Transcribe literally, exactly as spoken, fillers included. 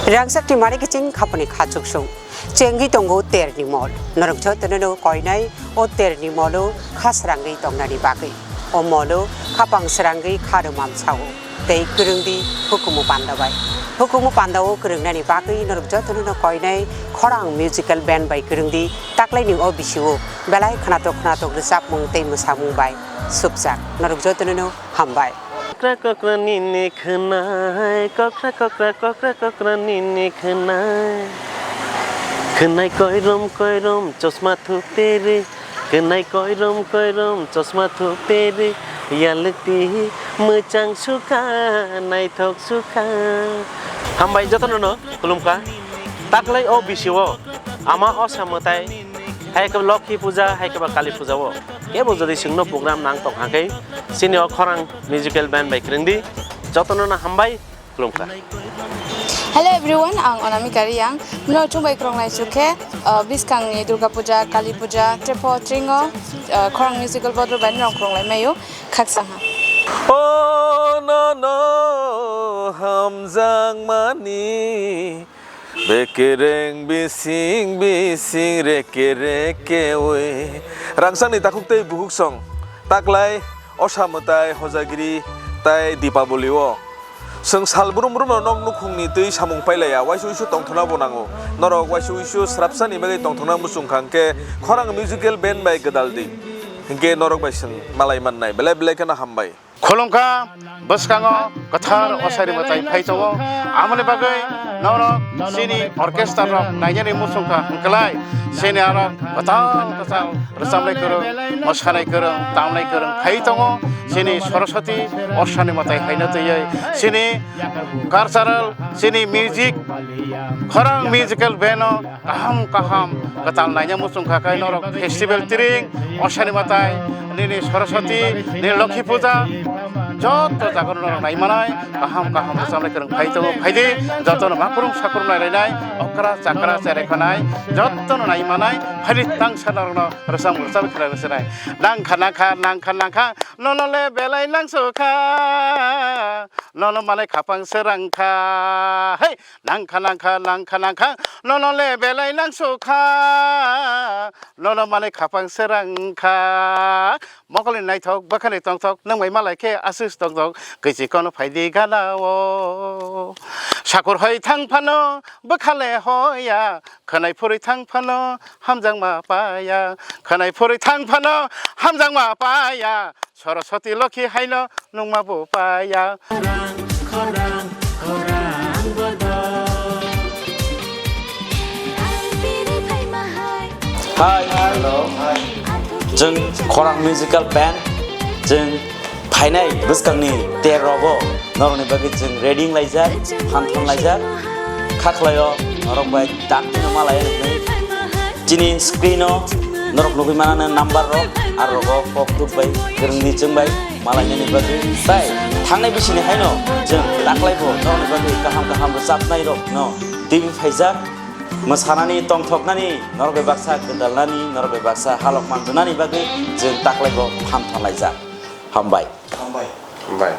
Rangchakni mari kiching khapani khachuksung. Chengwi tongo terni mol. Norok jotono no koinai o terni molo kha srangwi tongnani bagwi. O molo khapang srangwi kha rwmam sao. Tei kwrwngdi hukumu panda bai. Hukumu panda o kwrwngnani bagwi norok jotono no koinai khorang musical band bai kwrwngdi taklaini o bisio belai khnatok khnatok rwchapmung tei mwsamung bai supjak. Norok jotono no hambai. Kokra kokra nini khwnai, kokra kokra, kokra kokra nini khwnai. Khwnai koirom koirom chosma thuperi, khwnai koirom koirom chosma thuperi, yalukti mwchang sukha, naithok sukha. Hambai jotono no khulumkha. Taklai o bisio ama osa mwtai, hai khe Lokhi puja, hai khe ba Kali puja o. Kebo jodi chwngno program nang tong hakhe, chini o khorang musical band bai kwrwngdi, jotono no hambai, khulumkha. Hello everyone, ang Anamika Reang. Mino chumbai khorang lai chukhe, uh, bwskangni Durga Puja, Kali Puja, Trepo Tringo, uh, khorang musical board bai nong khorang lai mayu, khaksa ha. Oh no no, hamjak mani. Bekereng bising bising reke reke oi. Rangchakni takhuk tei bukhuk song. Taklai osa mwtai hojagiri tai Dipaboli o. Chwng sal brum brum no nok nukhungni twi samung pailaiya, waisa uisu tongthokna bo nango. Norok waisa uisu srapsani bagwi tongthokna muchung kha hwnkhe khorang musical band bai gwdal di. Hwnkhe norok bai chwng malai mannai. Belai belai kheno hambai. Khulumkha, bwskango kwthar osaini mwtai phai tongo. Amoni bagwi norok chini orchestra rok nainani muchungkha hwnkhlai chini aro kwtal kwtal rwchapnai kwrwng, mwsanai kwrwng, tamnai kwrwng phai tongo. Chini Saraswati osaini mwtai haino twiwi chini cultural, chini music, khorang musical band o kaham kaham kwtal naina muchung kha khe norok festival tring, osaini mwtai, nini Saraswati, nini Lokhi puja, joto jaga norok nai manai, kaham kaham rwchapnai kwrwng phai tongo, phaidi, jotono makrung sakrung nai lainai, okra chakra cherai khanai, jotono nai manai, phaidi tangsa norokno rwchap rwchap khlai rwchapnai. Nangkha nangkha nangkha nangkha, nono le belai nangsukha, nono malai khapang srangkha, hei! Nangkha nangkha nangkha nangkha, nono le belai nangsukha, nono manwi khapang srangkha. Mokolni naithok bwkhani tongthok nwng bai malai khe aswk tongthok, kwchwi kono phaidi gana o. Sakur hoi thang phano bwkha le hoya, khwnai phurwi thang phano hamjakma paya, khwnai phurwi thang phano hamjakma paya. Saraswati Lokhi haino nungma bo paya. Khorang, khorang, khorang bodo. Hi, hello. Chwng Khorang Musical Band, chwng phainai bwskangni ter rogo norokni bagwi chwng ready wnglaijak, phan thon laijak, kha khlaio norok bai dakti no malai rwgwi. Chini screen o norok nugwi manana number rok, aro rogo kok tuk bai, kwrwngni chwng bai malainani bagwi. Tai thangnai bisini haino chwng taklai bo norokni bagwi kaham kaham rwchapnai rok no twiwi phaijak. Mwsanani, tongthoknani, norok bai baksa gwdalnani, norok bai baksa halok manjwnani bagwi chwng taklai bo phan thon laijak. Hambai. Hambai. Hambai.